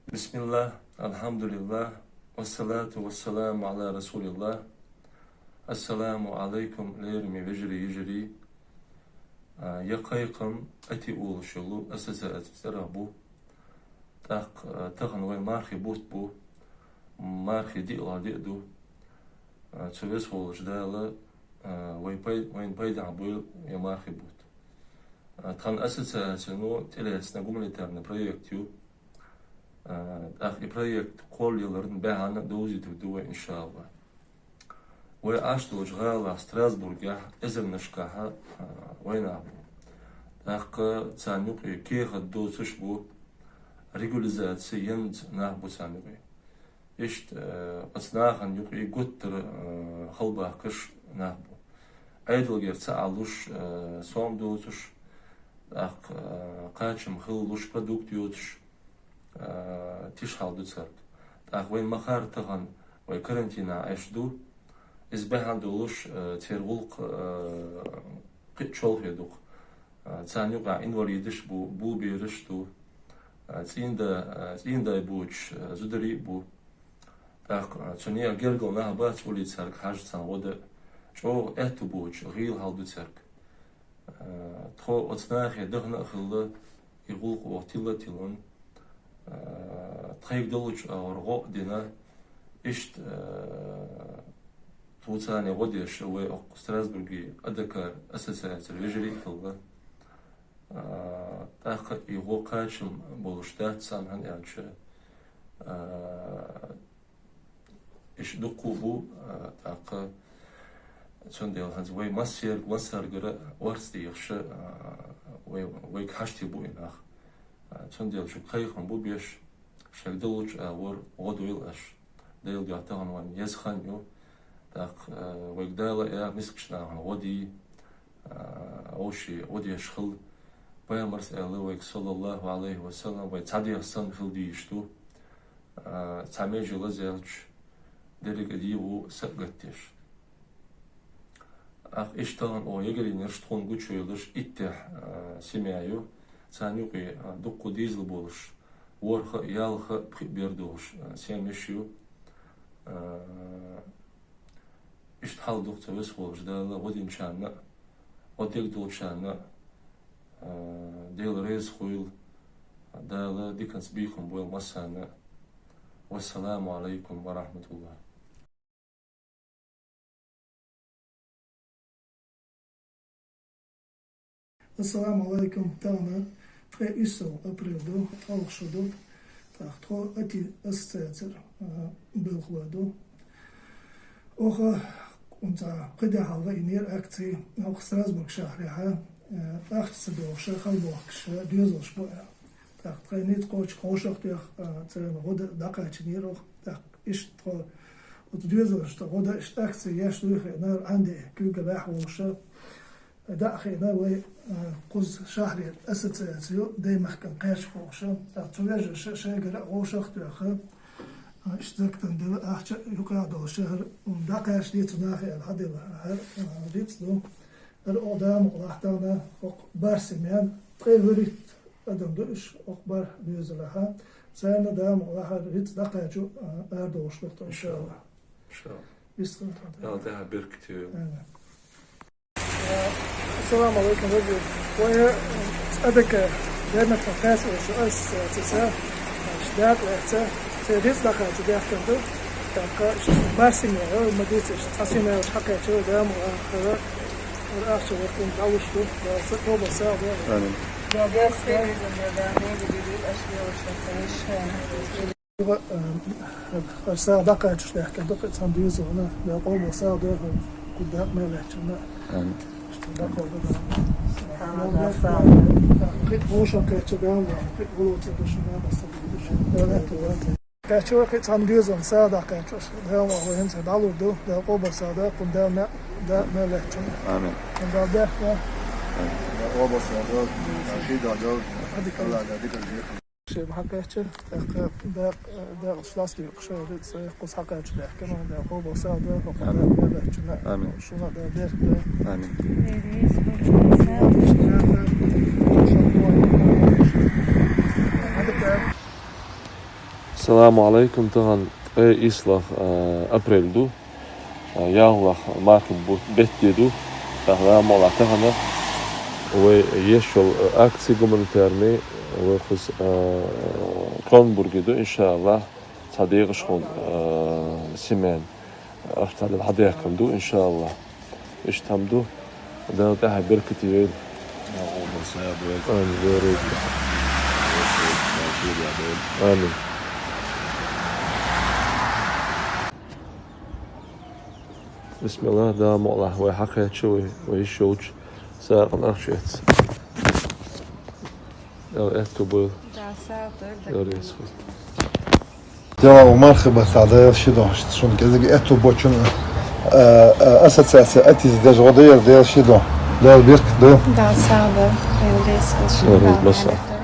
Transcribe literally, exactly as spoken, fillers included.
Бисмиллах, алхьамдулиллах, вассалату вассаламу ала расулиллах. Ассаламу алайкум, лераме вежарий, йижарий. А, я кхайкхам АТИ олуш йолу ассоциаци цӀарах бу. ТӀаккха, а, тахан вайн мархи бутт бу, мархи диълагӀа диъ ду. А, цу веза волчу Дала, а, вай пай-, вайн пайдехь буйла я мархи бутт. А, тхан ассоциацино тӀелаьцна гуманитарный проект ю. А, тӀаккха и проект кхоллаларна баьхьана довзуьйтур ду вай, иншааллах. Вай Ӏаш долчу гӀалахь Страсбургехь эзарнашкахьа, а, вайнах бу. ТӀаккха царна юкъе кехат доцуш бу, регуляризаци енца нах бу царна юкъе. Иштта, э, оцу нахана юкъе гуттара, э, халбахкаш нах бу. Ӏедалгера ца Ӏалуш, э, сом доцуш, тӀаккха, э, кхачам хила луш продукт йоцуш, э, тиша хьал ду цаьрга. ТӀаккха вайн ма-харра тахана вай карантинехь Ӏаш ду. Иза баьхьана долуш, э, церан гӀуллакх, э, кхин а чолхе ду-кх. А, царна юкъахь инвалидаш а бу, бу бераш а ду, а, цӀийнда-, а, цӀийндай боцуш, а, зударий а бу. ТӀаккха, а, цу нехан гергара нах бац уллехь цаьрга хьажа, царна гӀо дан а. ЧӀогӀа аьтту боцуш, гӀийла хьал ду цаьрга. А, тхо оцу нахе дахана а хилла, и гӀуллакх оха тилла а тиллина, а, тхайга долчу агӀор гӀо а дина, иштта, а, тхуна царна гӀо деш вай окху Страсбурге АДК ассоциацин вежарий а хилла. А, тӀаккха и гӀо кхачам болуш дац, цхьанхьана аьлча, а, иштта дуккха а бу, а, тӀаккха цундела хӀинца вай массерг-, массаргара орца дехаш, а, вай, вайга хьашт бу и нах. А, цундела шуьга кхайкхам бу беш, шайга долчу агӀор гӀо дойла аша. Делан дуьхьа тахана вайн еза хан ю. ТӀаккха, а, вайга Дала а мискачу нахана гӀо дий, а, вовшийн гӀо деш хила. Пайхамарс аьлла вайга, саллаллаху Ӏалайхи ва саллам, вай цхьа дегӀ санна хила дийш ду, а, цхьа меже лазаьлча, дерриг а дийгӀо са а гатдеш. Ах, иштта тахана оха ягарйинарш тхуна гучуевларш иттех, а, семья ю, царна юкъе, а, дуккха дезал болуш, ворхӀ а, ялх а, пхи а бер долуш, а, семьяш ю. А, иштта хьал ду-кх цу веза волчу Дала гӀо динчарна а, гӀо дерг долчарна а, а, Дела реза хуйла, Дала диканца бийхам бойла массарна а. Вассаламу Ӏалайкум ва рахьматуллах. Ассаламу Ӏалайкум. Тахана ткъе уьссалгӀа апрель ду, тӀалгӀа шу ду. ТӀаккха тхо АТИ ассоциацера, а, белхалой ду. Оха кхунца кхидӀа хьалха йинера акци, оха Страсбург шахьрехьа, а, ахча ца дохуша, халбохкуша, доьзалш бу аьлла. ТӀаккха тхайн ницкъ кхочуш вовшах а тоьхна, а, царна гӀо дан дӀакхачийнера оха. ТӀаккха иштта тхо оцу доьзалшна гӀо дан иштта акци еш дуй хиъна, Ӏандий куьйгаллехь вовша. ДӀа а хиъна вай, а, кхуза шахьрера ассоциаци ю, Даймахкана кхаьчна вовша. ТӀаккха цу вежарша шайгара а вовшах а тоьхна, а, иштта закатан дела ахча а юкъахь долуш, хӀара, м, дӀакхаьчний цу нахе аьлла, хьан дела, хӀара, а, рицкъ ду. ХӀара оха Дала мукъ лахь тахана хӀокху бархӀ семьян ткъе вуьрхӀитта адам ду уьш хӀокху бархӀ доьзалехьа. Царна Дала мукъ лахь хӀара рицкъ дӀакхачо, а, арадолуш ду-кх тхо, иншаллах. Иншаллах. Вистхила тхо. Дала тӀаьхьа беркате йойла. Амин. Ассаламу Ӏалайкум, вежарий. Вай, э, АДК, Даймахкана кхаьчна волчу ассоциаци, дакъа лаьцна, церан рицкъ дӀакхачо баьхкина ду. ТӀаккха бархӀ семья, ма дийццара, цхьа семья уьш хьакхаьчна, Дала мукъ лахь, хӀара ахча вай кхунна дӀалуш ду, Дала са тобан сагӀа дойла. Амин. Юха, э, хӀара сагӀа дӀакхачош даьхкина ду кхин цхьана доьзална, Дала къобал сагӀа дойла, кху дакъа мел лаьцначунна. Амин. Кхин вовшах кхаьчча Дала, кхин гӀуллакх ца деш, Дала аса деш. Дала аьтту ван. Кхаьчча вай кхин цхьана доьзална сагӀа дӀакхачош. Дала ван вай хӀинца дӀалур ду, Дала къобал сагӀа дойла, кхунна Дала ма-, да-, мел лаьцначунна. Амин. Кхунна Дала бехк дан. Амин. Дала къобал сагӀа дойла, ши дӀа дойла. Алла дика дийхьа. Шен хьакхаьчча, тӀаккха дакъа, дакъа шлас дийкъуш, рицкъ кхуза хьакхаьчча даьхкина, Дала къобал сагӀа дойла, хӀокху Дала мел лаьцначунна. Амин. Шуна Дала беркате. Амин. Ассаламу Ӏалайкум, тахан ткъе ислах, а, апрель ду. А, ялхалгӀа мархий бу-, бетт ду. ТӀаккха Дала мукъалахь тахан вай еш йола, а, акци гуманитарни, вай кхуза, а, Кронбурге ду, иншааллахӀ, цхьа декъашхо, а, семья. Ахтарал хьадаьккхина ду, иншааллахӀ. Иштта хӀама ду. Дала тӀехьа беркате йойла. Амин. Амин. Бисмиллах, Дала мукъалахь, вай хьакхаьчча, вай, вай йиш йолча сагӀа ахча эц. Дала аьттув бойла. Дала сагӀа дойла. Дала реза хуьлда. Дела у мархи бахта, Дала ши дон, шун кӀезига аьттув бочун, а, а, ассоциация атиз деш гӀо даяр, Дела ши дон. Дала беркате дойла. Дала сагӀа дойла. Дала реза хуьлда. Дала реза хуьлда.